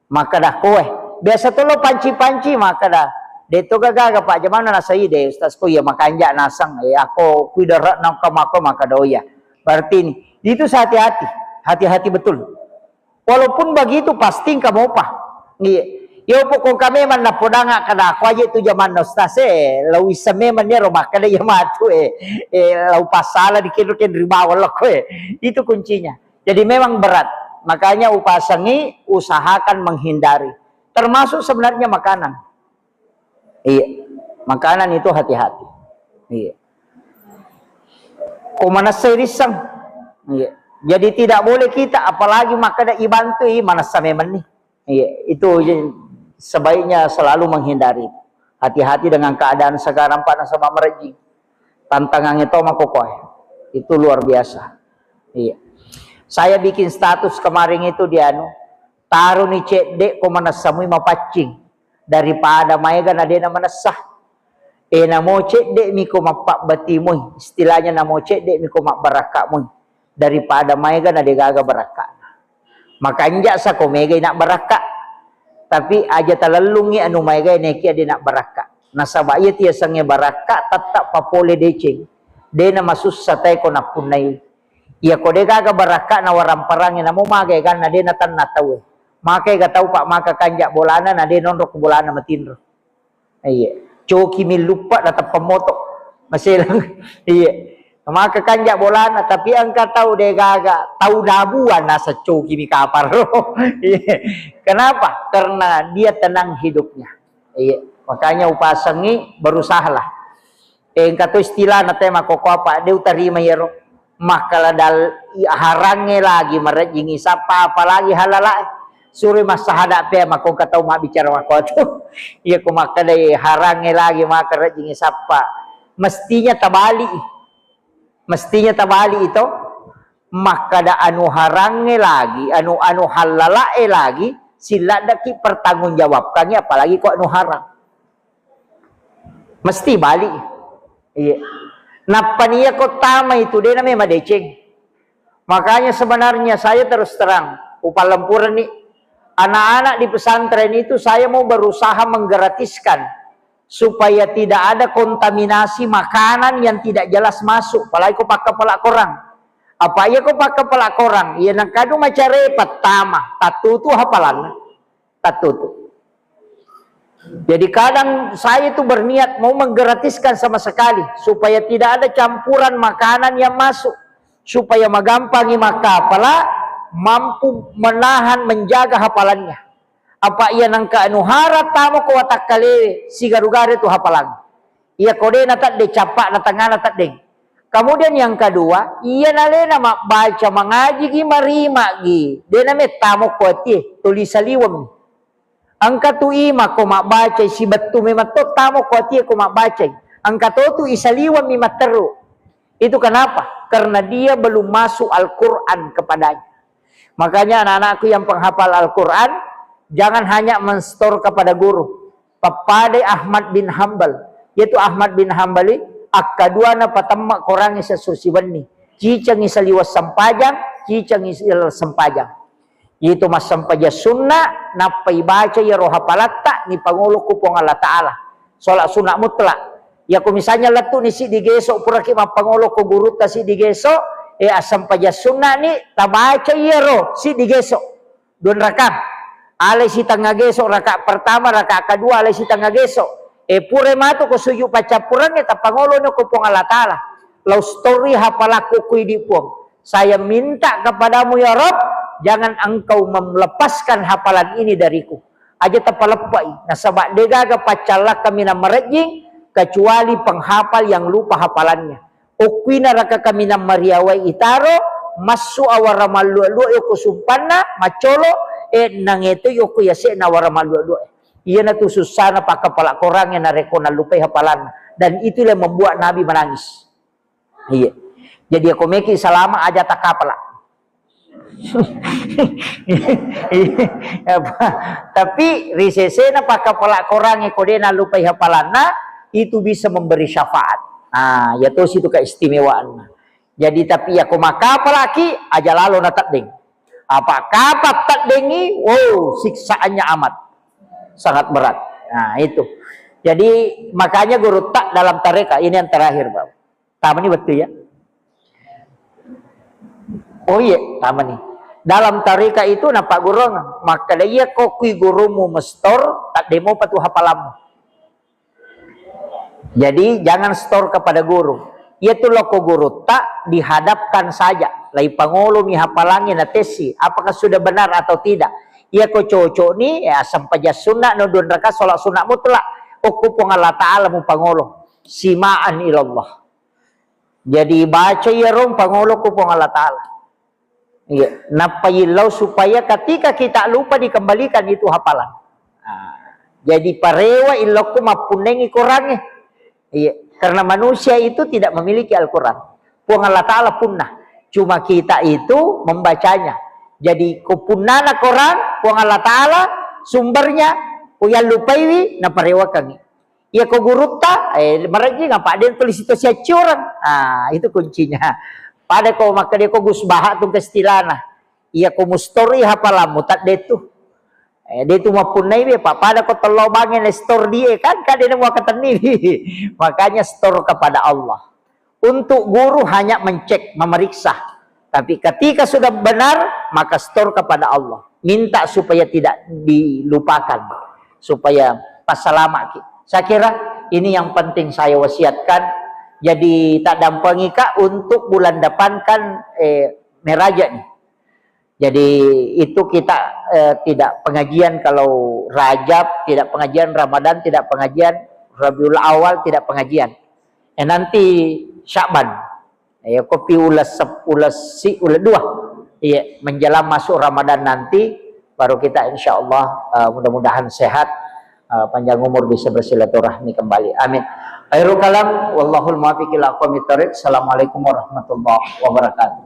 Makkada koe. Biasa to lo panci-panci makkada. De to gaga Pak jamanna nasai de Ustaz ko iya makanja naseng. Eh, ako kui dara nangka mako makkada oh iya. Berarti ini. Itu hati-hati. Hati-hati betul. Walaupun begitu pasti engka mopa. Iya. Yo pokok kami memang napodang kada aku aja itu zaman Ustaz eh. Lau issa memang nia ro makkada iya matu eh. Eh, lau pasala di kendo kendri bawang lo koe. Itu kuncinya. Jadi memang berat. Makanya upasangi usahakan menghindari. Termasuk sebenarnya makanan. Iya. Makanan itu hati-hati. Iya. Ko manessai risseng. Iya. Jadi tidak boleh kita apalagi makkada ibantui manessa memang nih. Iya, itu je-, sebaiknya selalu menghindari. Hati-hati dengan keadaan sekarang Pak nasaba merejing. Tantangannya to makokoe. Itu luar biasa. Iya. Saya bikin status kemarin itu di anu, taro ni cedde ko manessa mui mapaccing daripada maega na dena manessa. Eh, namo cedde mi ko mappabbati mui, istilahnya namo cedde mi ko mabbarakka mui daripada maega na degaga barakka. Makanja sa ko mega ina barakka. Tapi aja talellungi anu maega nekia dena barakka. Nasaba iya tiasengnge barakka tetta papole deceng. Dena masussa tae ko nappunnai. Iya ko degaga barakka na waramparangnge namo maga eganna dena tanna tauwe. Maka ega tau Pak maka kanja bolana na de nonro ko bolana matinro. Iya. Coki mi luppa na teppa moto. Maselang. Iya. Maka kanja bolana tapi engka tau degaga tau dabuan nasa coki mi kapar. Iya. Kenapa? Karena dia tenang hidupnya. Iya. Makanya upasengi berusahalah. Engka to istilahna te makkokko apa de utarima iyaro. Makkala dal-, harangnge lagi marejjingi sappa apalagi halalae. Suroi massahada pe makkongka tau mabbicara makkotu. Iya ko makkadai harangnge lagi maka rejjingi sappa. Mestinya tabali. Mestinya tabali itu makkada anu harangnge lagi, anu, anu halalae lagi, silladdaki pertanggungjawabkangi apalagi ko anu harang. Mesti balik. Iya. Nappa nia ko tama itu de name madeceng. Makanya sebenarnya saya terus terang, upalempureni anak-anak di pesantren itu saya mau berusaha menggratiskan supaya tidak ada kontaminasi makanan yang tidak jelas masuk, apalagi ko pakkapala korang. Apa iya ko pakkapala korang, iya nangkadu macare pattama, tattutu hapalanna. Tattutu. Jadi kadang saya itu berniat mau menggratiskan sama sekali supaya tidak ada campuran makanan yang masuk, supaya magampangi makkapala mampu menahan, menjaga hafalannya. Apa iya nangka anu hara tamo ko watakkalewe sigaru-garu tu hafalang. Iya ko de na tedde cappa'na tengngana teddeng. Kemudian yang kedua, iya nalena mabbaca mangajigi marimagi, de na mettamo ko atie, tuli saliweng. Engka tu ima ko mabbacai sibettu memang to tamo ko atie ko mabbacai. Engka to tu isaliweng mi matteru. Itu kenapa? Karena dia belum masuk Al-Quran kepadanya. Makanya anak-anakku yang penghafal Al-Quran, jangan hanya menstor kepada guru. Pappadai Ahmad bin Hambal. Yaitu Ahmad bin Hambali, Akkaduana patemme Korangnge siesso siwenni. Cicengngi saliweng sempajang, cicengngi saliweng sempajang. Itu massempajang sunna, nappa ibaca iyaro hapalatta, nipangolo ku Puang Allah Ta'ala. Sholat sunat mutlak. Yako misalnya lettu ni siddi geso, puraki mappangolo ko gurutta siddi geso, eh, assempajang sunna ni, tabaca iyaro siddi geso. Dua rakang. Alai sitengnga geso, raka pertama, raka kedua, alai sitengnga geso. Eh, pura matu ko sujud paccappurengnge, tappangolo ni ko Puang Allah Ta'ala. Lau stori hapalakku ku idi Puang. Saya minta kepadamu ya Rob, jangan engkau melepaskan hafalan ini dariku. Aja tapaleppai, nasaba degaga paccallakka minang marejjing kecuali penghafal yang lupa hafalannya. Okkuina raka kaminang mariawai itaro, massu awara mallua-lua yoko sumpanna, maccolo, eh, nangeto yoko yase'na awara mallua-lua. Iyanatu sussana pakkapala Korangnge narekko nallupai hafalanna. Dan itulah membuat Nabi menangis. Iya. Jadi, ako meki salama aja takapala. Apa? Tapi risesena pakkapala Korangnge ko de nallupai hafalanna, itu bisa memberi syafaat. Nah, ya tosi itu keistimewaanna. Jadi, tapi yako makkapalaki, aja lalo nateddeng. Apa kapal teddengi, wow, siksaannya amat. Sangat berat. Nah, itu. Jadi, makanya gurutta dalam tarekat, ini yang terakhir, Pak. Tamani betul ya? Oh iya, tamani. Dalam tarekat itu nappa gurung, makkeda iyako kui gurumu mestor, taddemo patu hafalammu. Jadi, jangan store kepada guru. Iyatu lokko gurutta dihadapkan saja. Lai pangolomi hafalangnge na tessi, apakah sudah benar atau tidak. Iyako cocokni, ya, sempajang sunna no dua rakaat sholat sunat mutlak. Okku Puang Allah Ta'ala mupangolo. Simaan ilallah. Jadi, baca iyaro pangolo ku Puang Allah Ta'ala. Iya, nappa yillau supaya ketika kita lupa dikembalikan itu hafalan. Nah, jadi parewa illokku mappunnengi Korangnge. Iya, karena manusia itu tidak memiliki Al-Quran. Puang Allah Ta'ala punna. Cuma kita itu membacanya. Jadi, ko punnana Koran, Puang Allah Ta'ala, sumbernya, ko yallupaiwi, naparewakangi. Iya ko gurutta, eh, marejjing apa de tuli situasi accioreng. Ah, itu kuncinya. Pada ko makkeda ko Gus Baha tu kestilana. Iya ko mustori hafalammu tadde tu. Eh, de tu mappunnai be, Pak. Pada ko tello bange ne store die kan, kan de nemu akatenni. Makanya store kepada Allah. Untuk guru hanya mencek, memeriksa. Tapi ketika sudah benar, maka store kepada Allah. Minta supaya tidak dilupakan, supaya passalamaki. Saya kira ini yang penting saya wasiatkan. Jadi tak dampengika untuk bulan depan kan, eh, meraja nih. Jadi itu kita, eh, tidak pengajian kalau Rajab, tidak pengajian Ramadan, tidak pengajian Rabiul Awal, tidak pengajian. Eh, nanti Sya'ban. Ya, kopi ulas sep-, ulas si-, ulas dua. Iya, menjelang masuk Ramadan nanti, baru kita insya Allah, eh, mudah-mudahan sehat, eh, panjang umur bisa bersilaturahmi kembali. Amin. Khairul kalam, wallahul muwaffiq ila aqwamit thariq. Assalamualaikum warahmatullahi wabarakatuh.